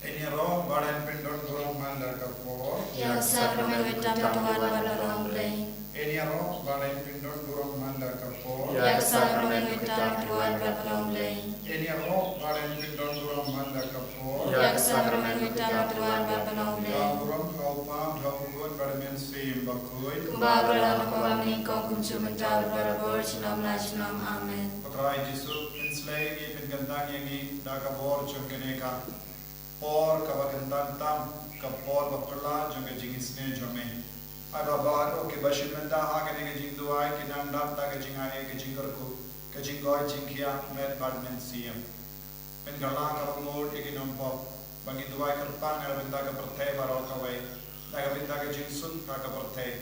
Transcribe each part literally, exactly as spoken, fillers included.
Ïa ïaroh bad yn pyndon burom man la ka por. Ïa ka sakramen bad ka ktien jong u Blei. Ïa ïaroh bad yn pyndon burom man la ka por. Ïa ka sakramen bad ka ktien jong u Blei. Ïa ïaroh bad yn pyndon burom man la ka por. Ïa ka sakramen bad ka ktien jong u Blei. Ka burom ha u Kpa, ha u Khun bad ha u Mynsiem Bakhuid. Kumba ka la long, kumba mynnyngkong, kumjuh mynta bad barabor, junom la junom. Amen. Ko Trai Jisu, pynslem ïa ngi, pynkyntang ïa ngi da ka bor jong kane ka por kaba kyntan tam, ka por ba phylla jong ka jingisynei jong me. Ai ba baroh kiba shim bynta ha kane ka jingduwai kin nang dap da ka jingai, ka jingkyrkhu, ka jingkoit jingkhiah met bad mynsiem. Pynkylla kaba mut ïa ki nongpop ba ngin duwai kyrpang na ka bynta ka pyrthei baroh kawei, na ka bynta ka jingsuk ha ka pyrthei,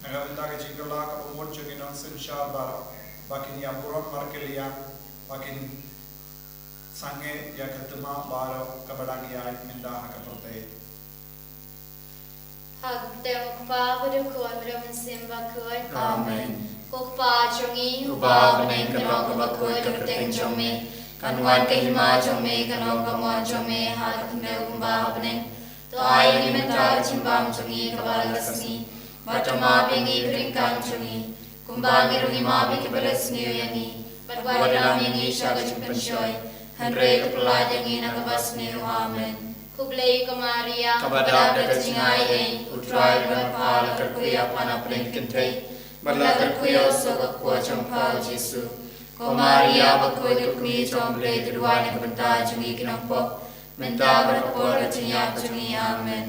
na ka bynta ka jingkylla kaba mut jong ki nongsynshar baroh, ba kin ïa burom markylliang, ba kin sangeh ïa ka thma baroh kaba dang ïaid mynta ha ka pyrthei. Ha ka kyrteng u Kpa bad u Khun bad u Mynsiem Bakhuid. Amen. Ko Kpa jong ngi uba ha bneng, ka long kaba khuid ka kyrteng jong me. Kan wan ka hima jong me, kan long ka mon jong me ha ka khyndew kumba ha bneng. To ai ïa ngi mynta ka jingbam jong ngi kaba la ka sngi. Bad to map ïa ngi ka ryngkat jong ngi, kumba ngi ruh ngi map ïa kiba leh sniew ïa ngi. Bad wat lam ïa ngi sha ka jingpynshoi, hynrei to pynlait ïa ngi na kaba sniew. Amen. Khublei ko Maria, kaba dap da ka jingai ei, u Trai u don bad pha, la kyrkhu ïa pha na pdeng ki kynthei, bad la kyrkhu ïa u soh ka kpoh jong pha u Jisu. Ko Maria bakhuid, ka kmie jong u Blei, to duwai na ka bynta jong ngi ki nongpop, mynta bad ha ka por ka jingïap jong ngi. Amen.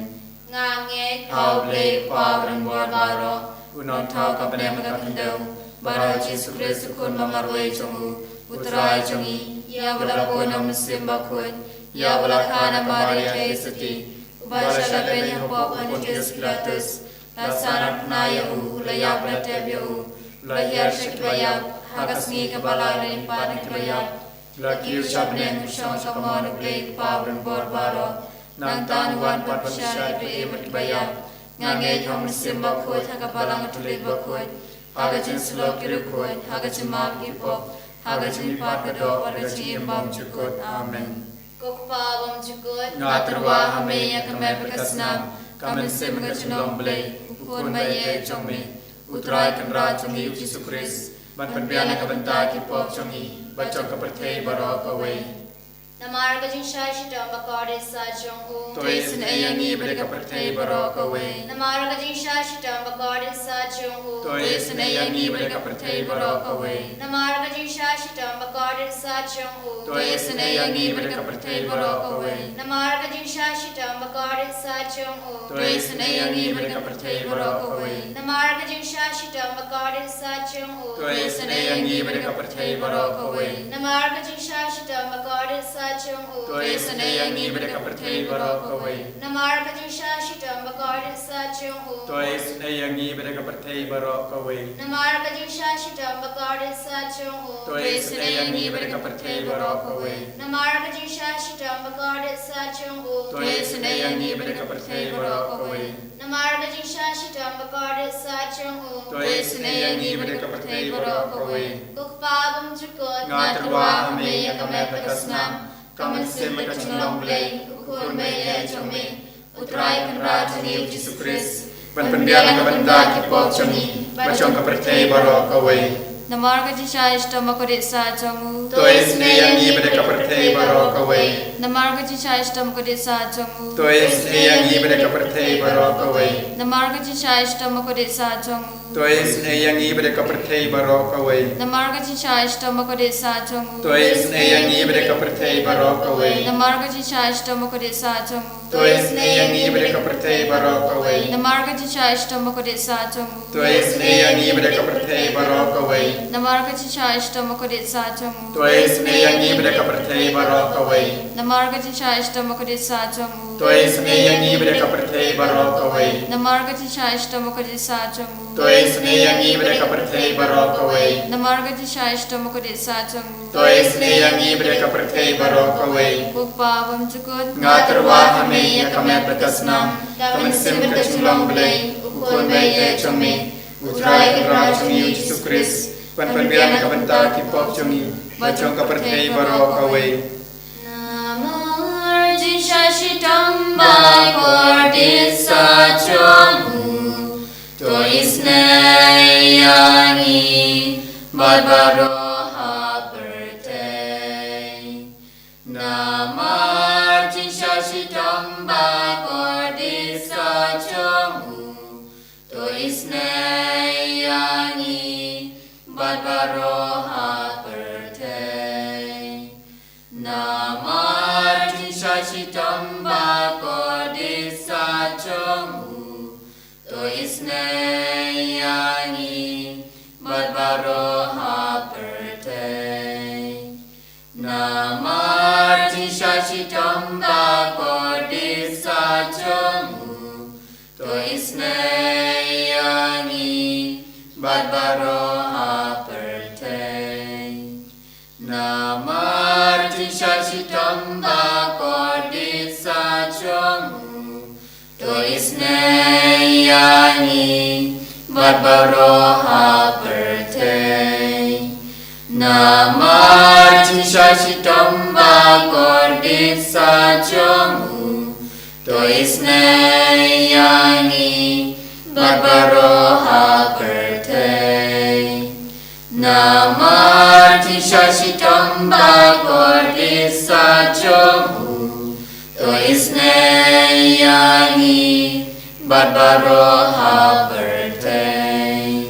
Nga ngeit ha u Blei u Kpa uba don bor baroh, u nongthaw ka bneng bad ka khyndew, bad ha u Jisu Khrist u Khun ba marwei jong u, u Trai jong ngi, ïa uba la bun na u Mynsiem Bakhuid, ïa uba la kha na Maria Theisotti, uba shah lehbeiñ ha pop Pontius Pilatus, la sah na phna ïa u, la ïap la tep ïa u, la hiar sha kiba ïap, ha ka sngi kaba lai u la leit pat na kiba ïap, la kiew sha bneng, u shong sha ka mon u Blei u Kpa uba don bor baroh. Nangta un wan pat ban bishar ïa kiba im bad kiba ïap. Nga ngeit ha u Mynsiem Bakhuid, ha ka Balang Katholik bakhuid, ha ka jingsyllok ki riewkhuid, ha ka jingmap ki pop, ha ka jingmihpat ka doh, ha ka jingim bymjukut. Amen. Ko Kpa bymjukut, nga tyrwa ha me ïa ka met bad ka snam, ka mynsiem bad ka jinglong Blei, u Khun ba ïeit jong me, u Trai Kynrad jong ngi u Jisu Khrist, ban pynbiang na ka bynta ki pop jong ngi bad jong ka pyrthei baroh kawei. Namar ka jingshah shitom bakordit sah jong u, to isynei ïa ngi bad ïa ka pyrthei baroh kawei. Namar ka jingshah shitom bakordit sah jong u, to isynei ïa ngi bad ïa ka pyrthei baroh kawei. Namar ka jingshah shitom bakordit sah jong u, to isynei ïa ngi bad ïa ka pyrthei baroh kawei. Namar ka jingshah shitom bakordit sah jong u, to isynei ïa ngi bad ïa ka pyrthei baroh kawei. Namar ka jingshah shitom bakordit sah jong u, to isynei ïa ngi bad ïa ka pyrthei baroh kawei. Namar ka jingshah shitom bakordit sah jong u, to isynei ïa ngi bad ïa ka pyrthei baroh kawei. Namar ka jingshah shitom bakordit sah jong u, to isynei ïa ngi bad ïa ka pyrthei baroh kawei. Namar ka jingshah shitom bakordit sah jong u, to isynei ïa ngi bad ïa ka pyrthei baroh kawei. Namar ka jingshah shitom bakordit sah jong u, to isynei ïa ngi bad ïa ka pyrthei baroh kawei. Namar ka jingshah shitom bakordit sah jong u, to isynei ïa ngi bad ïa ka pyrthei baroh kawei. Ko Kpa bymjukut, nga tyrwa ha me ïa ka met bad ka snam, ka mynsiem bad ka jinglong Blei, u Khun ba ïeit jong me, u Trai Kynrad jong ngi u Jisu Khrist, ban pynbiang na ka bynta ki pop jong ngi bad jong ka pyrthei baroh kawei. Namar ka jingshah shitom bakordit sah jong u, to isynei ïa ngi bad ïa ka pyrthei baroh kawei. Namar ka jingshah shitom bakordit sah jong u, to isynei ïa ngi bad ïa ka pyrthei baroh kawei. Namar ka jingshah shitom bakordit sah jong u, to isynei ïa ngi bad ïa ka pyrthei baroh kawei. Namar ka jingshah shitom bakordit sah jong u, to isynei ïa ngi bad ïa ka pyrthei baroh kawei. Namar ka jingshah shitom bakordit sah jong u, to isynei ïa ngi bad ïa ka pyrthei baroh kawei. Namar ka jingshah shitom bakordit sah jong u, to isynei ïa ngi bad ïa ka pyrthei baroh kawei. Namar ka jingshah shitom bakordit sah jong u, to isynei ïa ngi bad ïa ka pyrthei baroh kawei. Namar ka jingshah shitom bakordit sah jong u, to isynei ïa ngi bad ïa ka pyrthei baroh kawei. Namar ka jingshah shitom bakordit sah jong u, to isynei ïa ngi bad ïa ka pyrthei baroh kawei. Namar ka jingshah shitom bakordit sah jong u, to isynei ïa ngi bad ïa ka pyrthei baroh kawei. Ko Kpa bymjukut, nga tyrwa ha me ïa ka met bad ka snam, ka mynsiem bad ka jinglong Blei, u Khun ba ïeit jong me, u Trai Kynrad jong ngi u Jisu Khrist, ban pynbiang na ka bynta ki pop jong ngi bad jong ka pyrthei baroh kawei. Namar jingshah shitom bad baroh ha pyrthei. Namar jingshah shitom ba kordit sa jong u, to isynei ïa ngi bad baroh ha pyrthei. Namar jingshah shitom ba kordit sa jong u, to isynei ïa ngi bad baroh ha pyrthei. Namar jingshah shitom ba kordit sa jong u, to isynei ïa ngi bad baroh ha pyrthei. Namar jingshah shitom ba kordit sa jong u, to isynei ïa ngi bad baroh ha pyrthei. Namar jingshah shitom ba kordit sa jong u, to isynei ïa ngi bad baroh ha pyrthei. Namar jingshah shitom ba kordit sa jong u, to isynei ïa ngi bad baroh ha pyrthei.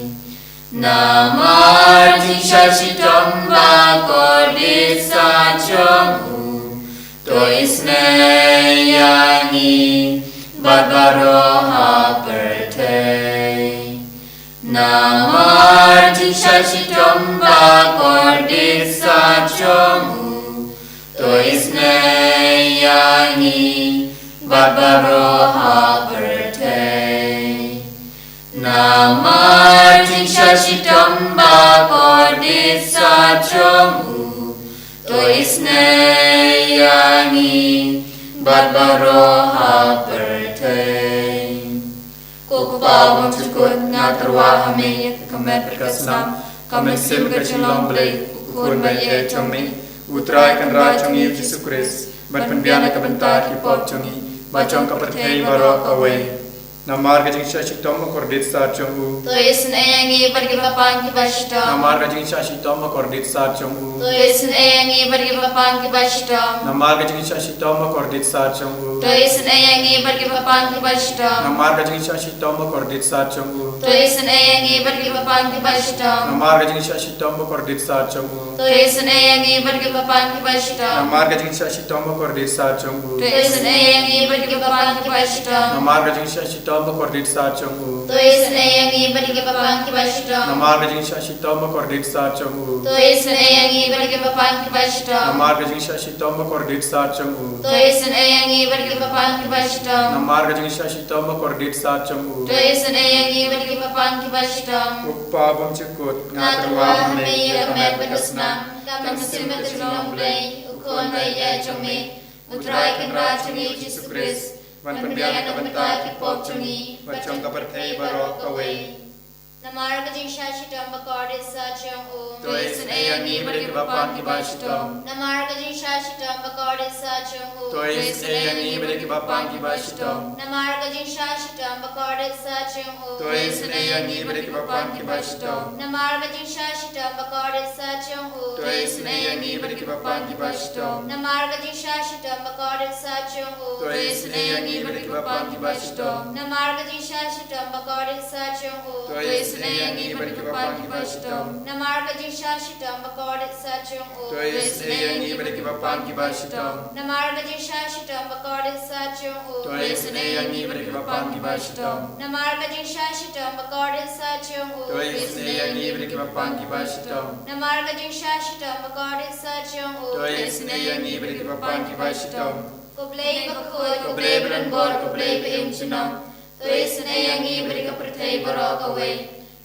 Namar jingshah shitom ba kordit sa jong u, to isynei ïa ngi bad baroh ha pyrthei. Namar jingshah shitom ba kordit sa jong u, to isynei ïa ngi bad baroh ha pyrthei. Namar jingshah shitom ba kordit sa jong u, to isynei ïa ngi bad baroh ha pyrthei. Ko Kpa bymjukut, nga tyrwa ha me ïa ka met bad ka snam, ka mynsiem ka jinglong Blei, u Khun ba ïeit jong me, U Trai Kynrad jong ngi U Jisu Khrist, ban pynbiang na ka bynta ki pop jong ngi bad jong ka pyrthei baroh kawei. Namar ka jingshah shitom ba kordit sa jong u, to isynei ïa ngi bad kiba pang kiba shitom. Namar ka jingshah shitom ba kordit sa jong u, to isynei ïa ngi bad kiba pang kiba shitom. Namar ka jingshah shitom ba kordit sa jong u, to isynei ïa ngi bad kiba pang kiba shitom. Namar ka jingshah shitom ba kordit sa jong u, to isynei ïa ngi bad kiba pang kiba shitom. Namar ka jingshah shitom ba kordit sa jong u, to isynei ïa ngi bad kiba pang kiba shitom. Namar ka jingshah shitom ba kordit sa jong u, to isynei ïa ngi bad kiba pang kiba shitom. Namar ka jingshah shitom ba kordit sa jong u, to isynei ïa ngi bad kiba pang kiba shitom. Namar ka jingshah shitom ba kordit sa jong u, to isynei ïa ngi bad kiba pang kiba shitom. Namar ka jingshah shitom ba kordit sa jong u, to isynei ïa ngi bad kiba pang kiba shitom. Namar ka jingshah shitom ba kordit sa jong u, to isynei ïa ngi bad kiba pang kiba shitom. Ko Kpa bymjukut, nga tyrwa ha me ïa ka met bad ka snam, ka mynsiem ka jinglong Blei, u Khun ba ïeit jong me, U Trai Kynrad jong ngi U Jisu Khrist, ban pynbiang na ka bynta ki pop jong ngi bad jong ka pyrthei baroh kawei. Namar ka jingshah shitom ba kordit sa jong u, to isynei ïa ngi bad kiba pang kiba shitom. Namar ka jingshah shitom ba kordit sa jong u, to isynei ïa ngi bad kiba pang kiba shitom. Namar ka jingshah shitom ba kordit sa jong u, to isynei ïa ngi bad kiba pang kiba shitom. Namar ka jingshah shitom ba kordit sa jong u, to isynei ïa ngi bad kiba pang kiba shitom. Namar ka jingshah shitom ba kordit sa jong u, to isynei ïa ngi bad kiba pang kiba shitom. Namar ka jingshah shitom ba kordit sa jong u, to isynei ïa ngi bad kiba pang kiba shitom. Namar ka jingshah shitom ba kordit sa jong u, to isynei ïa ngi bad kiba pang kiba shitom. Namar ka jingshah shitom ba kordit sa jong u, to isynei ïa ngi bad kiba pang kiba shitom. Namar ka jingshah shitom ba kordit sa jong u, to isynei ïa ngi bad kiba pang kiba shitom. Namar ka jingshah shitom ba kordit sa jong u, to isynei ïa ngi bad kiba pang kiba shitom. Ko Blei bakhuid, ko Blei ba donbor, ko Blei ba im junom, to isynei ïa ngi bad ka pyrthei baroh kawei.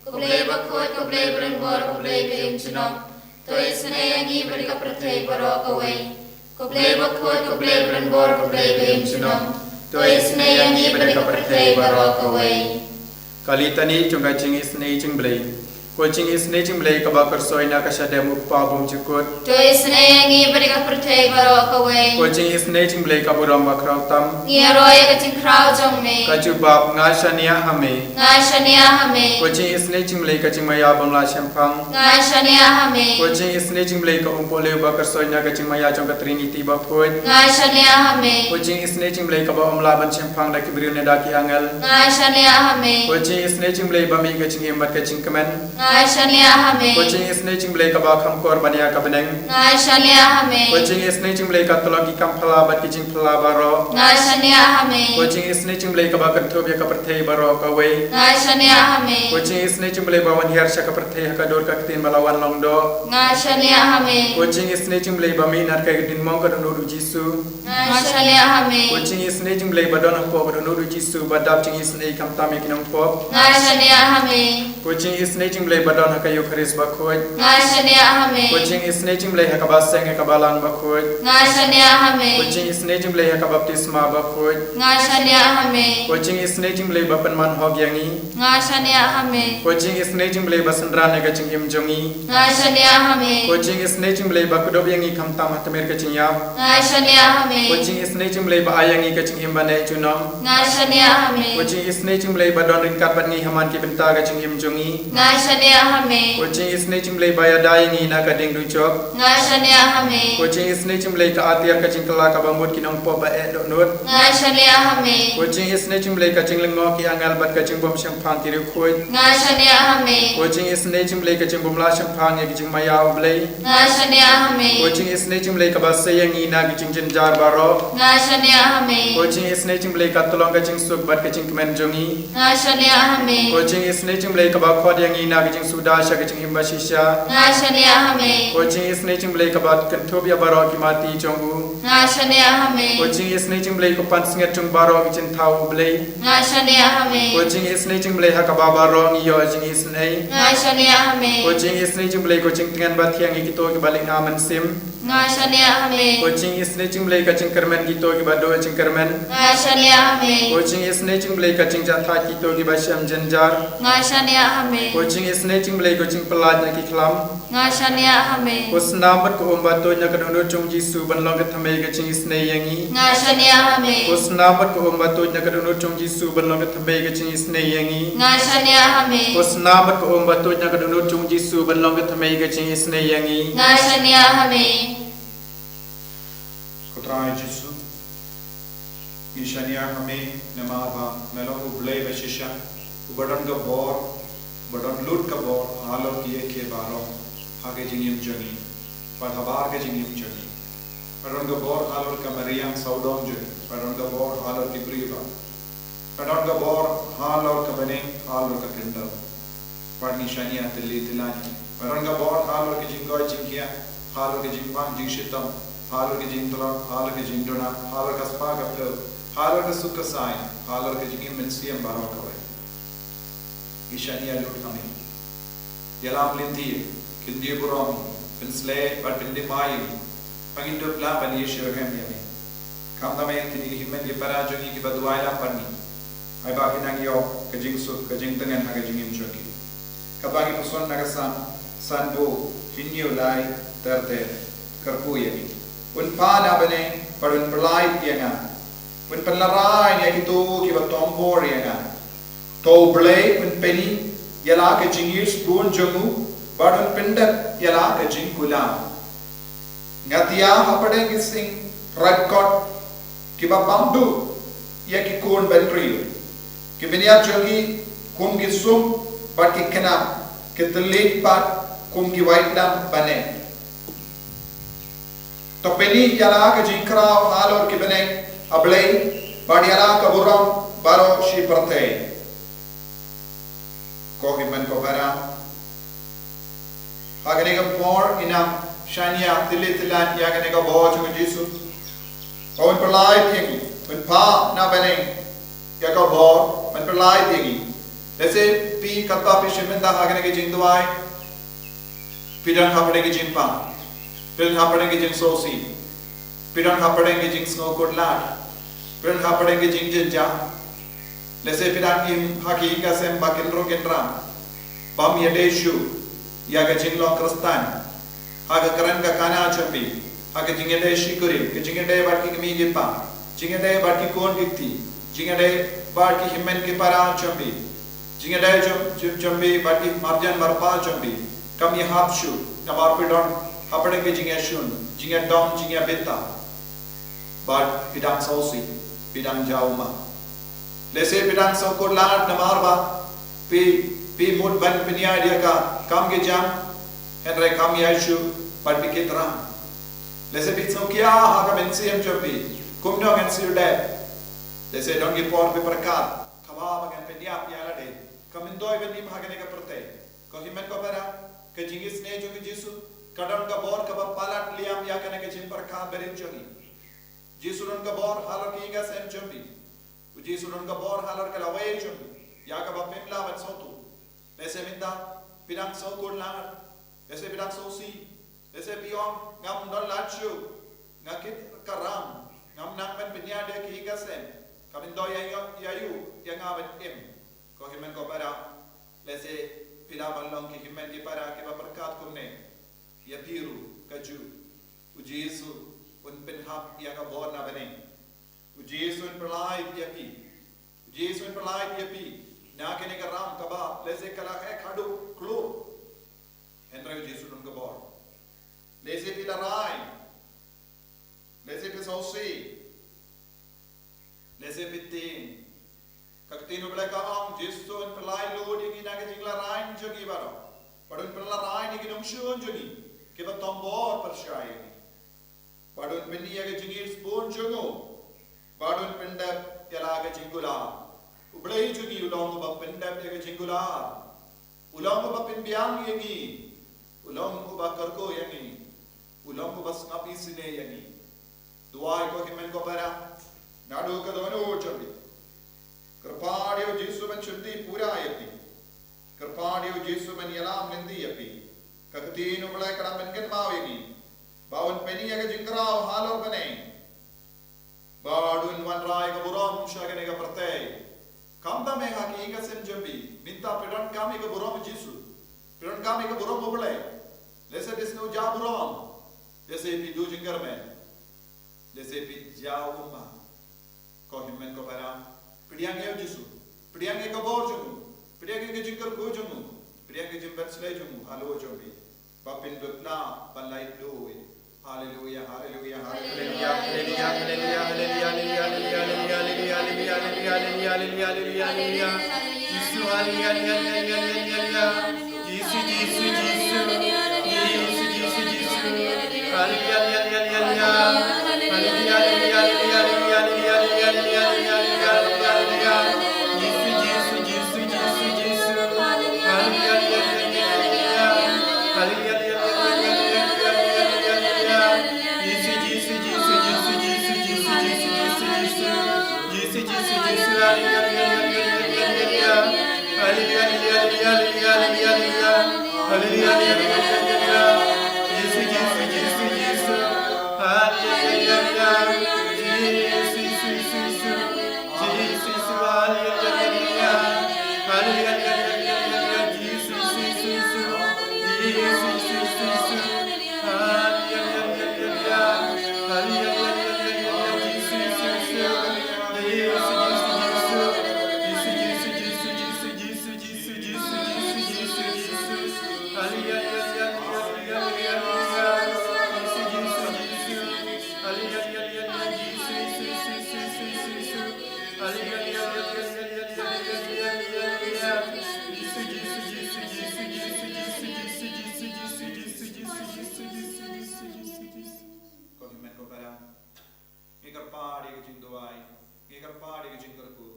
Ko Blei bakhuid, ko Blei ba donbor, ko Blei ba im junom, to isynei ïa ngi bad ka pyrthei baroh kawei. Ko Blei bakhuid, ko Blei ba donbor, ko Blei ba im junom, to isynei ïa ngi bad ka pyrthei baroh kawei. Ka Litani jong ka jingisynei jong U Blei. Ko jingisynei jong U Blei kaba kyrsoi na ka shadem U Kpa bymjukut. To isynei ïa ngi bad ïa ka pyrthei baroh kawei. Ko jingisynei jong U Blei ka burom bakhraw tam. Ngi ïaroh ïa ka jingkhraw jong me. Ka jubab, nga shaniah ha me. Nga shaniah ha me. Ko jingisynei jong U Blei ka jingmaïa bym lah shemphang. Nga shaniah ha me. Ko jingisynei jong U Blei ka umpohliew ba kyrsoi na ka jingmaïa jong ka Trinity bakhuid. Nga shaniah ha me. Ko jingisynei jong U Blei kaba ym lah ban shemphang da ki briew ne da ki angel. Nga shaniah ha me. Ko jingisynei jong U Blei ba mih ka jingim bad ka jingkmen. Nga shaniah ha me. Ko jingisynei jong U Blei kaba kham kor ban ïa ka bneng. Nga shaniah ha me. Ko jingisynei jong U Blei ka tyllong ki kam phylla bad ki jingphylla baroh. Nga shaniah ha me. Ko jingisynei jong U Blei kaba kynthup ïa ka pyrthei baroh kawei. Nga shaniah ha me. Ko jingisynei jong U Blei ba wan hiar sha ka pyrthei ha ka dur ka ktien ba la wan long doh. Nga shaniah ha me. Ko jingisynei jong U Blei ba mih na ka ktien mong ka dohnud U Jisu. Nga shaniah ha me. Ko jingisynei jong U Blei ba don hapoh ka dohnud U Jisu ba dap jingisynei khamtam ïa ki nongpop. Nga shaniah ha me. Ko jingisynei jong U Blei ba don ha ka Eukharist bakhuid. Nga shaniah ha me. Ko jingisynei jong U Blei ha kaba seng ha kaba lang bakhuid. Nga shaniah ha me. Ko jingisynei jong U Blei ha ka baptisma bakhuid. Nga shaniah ha me. Ko jingisynei jong U Blei ba pynman hok ïa ngi. Nga shaniah ha me. Ko jingisynei jong U Blei ba synran ïa ka jingim jong ngi. Nga shaniah ha me. Ko jingisynei jong U Blei ba kdup ïa ngi khamtam ha tmier ka jingïap. Nga shaniah ha me. Ko jingisynei jong U Blei ba ai ïa ngi ka jingim ba neh junom. Nga shaniah ha me. Ko jingisynei jong U Blei ba don ryngkat bad ngi ha man ki bynta ka jingim jong ngi. Nga shaniah ha me. Ko jingisynei jong U Blei ba ïada ïa ngi na ka dieng dujok. Nga shaniah ha me. Ko jingisynei jong U Blei ka atiar ka jingkylla kaba mut ki nongpop ba eh dohnud. Nga shaniah ha me. Ko jingisynei jong U Blei ka jinglyngngoh ki angel bad ka jingbym shemphang ki riewkhuid. Nga shaniah ha me. Ko jingisynei jong U Blei ka jingbym lah shemphang ïa ki jingmaïa U Blei. Nga shaniah ha me. Ko jingisynei jong U Blei kaba sei ïa ngi na ki jingjynjar baroh. Nga shaniah ha me. Ko jingisynei jong U Blei ka tyllong ka jingsuk bad ka jingkmen jong ngi. Nga shaniah ha me. Ko jingisynei jong U Blei kaba khot ïa ngi na ka jingsuda sha ka jingim bashisha. Nga shaniah ha me. Ko jingisynei jong U Blei kaba kynthup ïa baroh ki mati jong u. Nga shaniah ha me. Ko jingisynei jong U Blei ko pansngiat jong baroh ki jingthaw U Blei. Nga shaniah ha me. Ko jingisynei jong U Blei ha kaba baroh ngi ïoh jingisynei. Nga shaniah ha me. Ko jingisynei jong U Blei ko jingtngen bathiang ïa kito kiba leit na mynsiem. Nga shaniah ha me. Ko jingisynei jong U Blei ka jingkyrmen kito kiba duh jingkyrmen. Nga shaniah ha me. Ko jingisynei jong U Blei ka jingjahthait kito kiba shem jynjar. Nga shaniah ha me. Ko jingisynei jong U Blei ko jingpyllait na ki khlam. Nga shaniah ha me. Ko snam bad ko um ba tuid na ka dohnud jong U Jisu ban long ka thymmei ka jingisynei ïa ngi. Nga shaniah ha me. Ko snam bad ko um ba tuid na ka dohnud jong U Jisu ban long ka thymmei ka jingisynei ïa ngi. Nga shaniah ha me. Ko snam bad ko um ba tuid na ka dohnud jong U Jisu ban long ka thymmei ka jingisynei ïa ngi. Nga shaniah ha me. Ko Trai Jisu, ngi shaniah ha me namar ba me long U Blei bashisha, uba don ka bor, uba don lut ka bor halor kiei kiei baroh ha ka jingim jong ngi bad habar ka jingim jong ngi. Me don ka bor halor ka mariang sawdong jong ngi, me don ka bor halor ki briew baroh. Me don ka bor halor ka bneng, halor ka khyndew. Bad ngi shaniah tylli tyllan. Me don ka bor halor ka jingkoit jingkhiah, halor ka jingpang jingshitom, halor ka jingtlot, halor ka jingduna, halor ka spah ka phew, halor ka suk ka saiñ, halor ka jingim mynsiem baroh kawei. Ngi shaniah lut ha me. Ïalam lynti, kyntiew burom, pynshlei bad pynthymmai ïa ngi. Ba ngin dup lah ban ïasyrhem ïa me. Khamtam ïa kine ki hynmen ki para jong ngi kiba duwai lang bad ngi. Ai ba kin nang ïoh ka jingsuk ka jingtngen ha ka jingim jong ki. Katba ngi pyrshang na ka Salm sanphew hynñiew lai ter ter, kyrkhu ïa ngi. Un phah na bneng bad un pyllait ïa nga. Un pynlehrain ïa kito kiba tombor ïa nga. To U Blei un pyni ïa la ka jingisbun jong u bad un pyndep ïa la ka jingkular. Nga thiah hapdeng ki sing raikot kiba pang duh ïa ki khun bynriew. Ki bniat jong ki kum ki sum bad ki khnap, ki thylliej pat kum ki waitlam ba neh. To pyni ïa la ka jingkhraw halor ki bneng, A Blei, bad ïa la ka burom baroh shi pyrthei. Ko hynmen ko para, ha kane ka por ngi nang shaniah tylli tyllan ïa kane ka bor jong u Jisu. Ba un pyllait ïa ngi, un phah na bneng ïa ka bor, un pyllait ïa ngi. Lehse phi katba phi shim bynta ha kane ka jingduwai, phi don hapdeng ka jingpang, phi don hapdeng ka jingsngewsih, phi don hapdeng ka jingsngewkhuslai, phi don hapdeng ka jingjynjar. Lehse phi dang im ha ki ïing ki sem ba kynrung kynrang. Bym ïadei shuh ïa ka jinglong Khristan ha ka kren ka Kana jong phi, ha ka jingïadei shikurim, ka jingïadei bad ki kmie ki kpa, jingïadei bad ki khun ki kti, jingïadei bad ki hynmen ki para jong phi, jingïadei jong, jong, jong phi bad ki marjan marpa jong phi. Kam ïahap shuh namar phi don hapdeng ka jingïashun, jingïadom, jingïabynta. Bad phi dang sngewsih, phi dang jaw ummat. Lehse phi dang sngewkhuslai namar ba phi, phi mut ban pynïaid ïa ka kam ki jam, hynrei kam ïai shuh bad phi kit rang. Lehse phi sngewkhia ha ka mynsiem jong phi, kumno ngan siew dep. Lehse don ki por phi pyrkhat, kaba ba ngan pynïap ïa lade, kam myntoi ban im ha kane ka pyrthei. Ko hynmen ko para, ka jingisynei jong u Jisu ka don ka bor kaba palat liam ïa kane ka jingpyrkhat barit jong ngi. Jisu don ka bor halor ka ïing ka sem jong phi. U Jisu don ka bor halor ka lawei jong phi, ïa kaba phim lah ban sngewthuh. Lehse mynta phi dang sngewkhuslai, lehse phi dang sngewsih, lehse phi ong, ngam don lad shuh, nga kit ka ram, ngam nang ban pynïaid ïa ka ïing ka sem, ka myntoi ïa, ïa, ïa u, ïa nga ban im. Ko hynmen ko para, lehse phi lah ban long ki hynmen ki para kiba pyrkhat kumne. Ïa phi ruh kajuh, u Jisu un pynhap ïa ka bor na bneng. U Jisu un pyllait ïa phi. U Jisu un pyllait ïa phi na kane ka ram kaba lehse ka la heh haduh klur. Hynrei u Jisu don ka bor. Lehse phi la rai, lehse phi sngewsih, lehse phi tieng. Ka ktien U Blei ka ong, Jisu un pyllait lut ïa ngi na ka jingïalehrain jong ngi baroh. Bad un pyllait ïa ki nongshun jong ngi kiba thombor pyrshah ïa ngi. Bad un pyni ïa ka jingïeit sbun jong u. Bad un pyndep ïa la ka jingkular. U Blei jong ngi u long uba pyndep ïa ka jingkular. U long uba pynbiang ïa ngi. U long uba kyrkhu ïa ngi. U long uba sngap isynei ïa ngi. Duwai ko hynmen ko para, naduh ka dohnud jong phi. Kyrpad ïa u Jisu ban shimti pura ïa phi. Kyrpad ïa u Jisu ban ïalam lynti ïa phi. Ka ktien U Blei ka dang pynkynmaw ïa ngi ba un pyni ïa ka jingkraw halor bneng. Bad un wanrah ïa ka burom sha kane ka pyrthei. Khamtam eh ha ka ïing ka sem jong phi, mynta phi donkam ïa ka burom u Jisu. Phi donkam ïa ka burom U Blei. Lehse phi sngew jaw burom. Lehse phi duh jingkyrmen. Lehse phi jaw ummat. Ko hynmen ko para, pdiang ïa u Jisu. Pdiang ïa ka bor jong u. Pdiang ïa ka jingkyrkhu jong u. Pdiang ïa ka jingpynshlei jong u halor jong phi. Ba phin dup na ban lait duh. Haleluya, haleluya, haleluya. Haleluya, haleluya, haleluya. Jisu, haleluya, haleluya, haleluya. Jisu, Jisu, Jisu. Jisu, Jisu, Jisu. Haleluya, haleluya, haleluya. Haleluya, haleluya, haleluya. Jisu, Jisu, Jisu, Jisu, Jisu. Haleluya, haleluya, haleluya. Haleluya, haleluya, haleluya. Jisu, Jisu, Jisu, Jisu, Jisu, Jisu, Jisu, Jisu. Jisu, Jisu, Jisu, haleluya, haleluya, haleluya, haleluya. Haleluya, haleluya, haleluya, haleluya, haleluya. Haleluya, haleluya, haleluya, haleluya. Jisu, Jisu, Jisu, Jisu. Haleluya, haleluya. Jisu, Jisu, Jisu, Jisu. Jisu, Jisu, haleluya, haleluya. Haleluya, haleluya, haleluya, haleluya. Jisu, Jisu, Jisu. Jisu, Jisu, Jisu, Jisu. Haleluya, haleluya, haleluya. Haleluya, haleluya, haleluya, haleluya. Jisu, Jisu, Jisu. Jisu, Jisu, Jisu, Jisu, Jisu, Jisu. Jisu, Jisu, Jisu, Jisu. Haleluya, haleluya, haleluya, haleluya. Jisu, Jisu, Jisu. Haleluya, haleluya, haleluya. Jisu, Jisu, Jisu, Jisu, Jisu. Haleluya, haleluya, haleluya, haleluya, haleluya. Jisu, Jisu, Jisu, Jisu, Jisu, Jisu. Ko hynmen ko para, ngi kyrpad ïa ka jingduwai, ngi kyrpad ïa ka jingkyrkhu.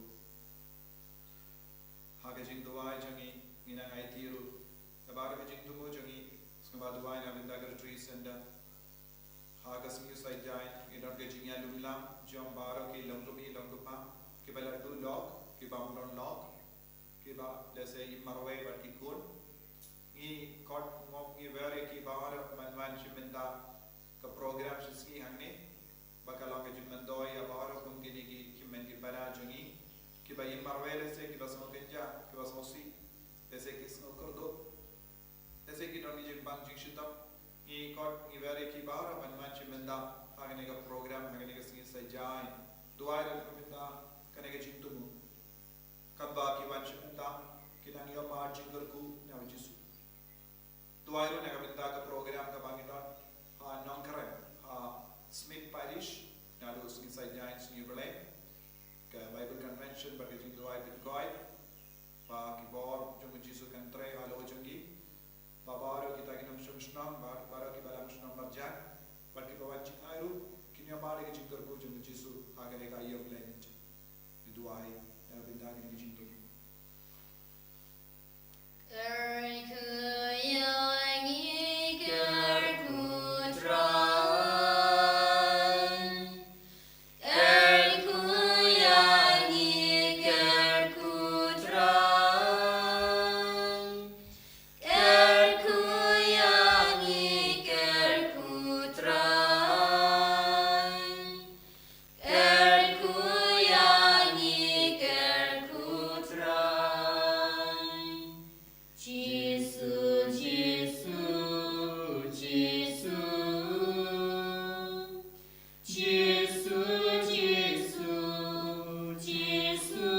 Ha ka jingduwai jong ngi, ngi nang aiti ruh ïa baroh ka jingthmu jong ngi, sngewbha duwai na ka bynta ka Retreat Center. Ha ka sngi Saitjaiñ ngi don ka jingïalumlam jong baroh ki longkmie longkpa kiba la duh lok, kiba ym don lok, kiba lehse im marwei bad ki khun. Ngi khot ngop ngi wer ïa ki baroh ban wan sha bynta ka program shisngi hangne, ba ka long ka jingmyntoi ïa baroh kum kine ki hynmen ki para jong ngi kiba im marwei, lehse kiba sngewkynjah, kiba sngewsih, lehse ki sngewkyrduh Shitom, ngi kot ngi wer ïa ki baroh ban wan sha bynta ha kane ka program, ha kane ka sngi Saitjaiñ. Duwai ruh na ka bynta kane ka jingthmu, katba ki wan sha bynta ki nang ïoh mar jingkyrkhu na u Jisu. Duwai ruh na ka bynta ka program kaba ngi don ha Nongkrem, ha Smit Parish, naduh sngi Saitjaiñ, sngi Blei, ka Bible Convention bad ka jingduwai Bitcoin, ba ki bor jong u Jisu kan trei halor jong ngi. Ba baroh kita ki nongshong shnong, ba baroh kiba dang shnong marjan, bad kiba wan jingai ruh, kin ïoh mar ïa ka jingkyrkhu jong u Jisu ha kane ka ïing Blei. Ngi duwai na ka bynta kane ka jingthmu. Kyrkhu ïa ngi, kyrkhu Trai. Kyrkhu ïa ngi, kyrkhu Trai. Kyrkhu ïa ngi, kyrkhu Trai. Kyrkhu ïa ngi, kyrkhu Trai. Jisu, Jisu, Jisu. Jisu, Jisu, Jisu.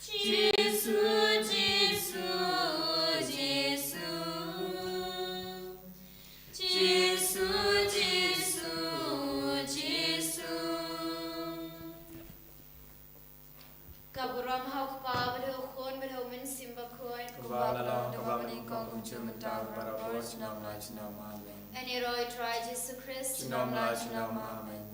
Jisu, Jisu, Jisu. Jisu, Jisu, Jisu. Ka burom ha u Kpa bad ha u Khun bad ha u Mynsiem Bakhuid. Kumba ka la long, ka banyngkong, kumjuh mynta, barabor, junom la junom. Amen. Ngi ïaroh ïa u Trai Jisu Khrist. Junom la junom. Amen.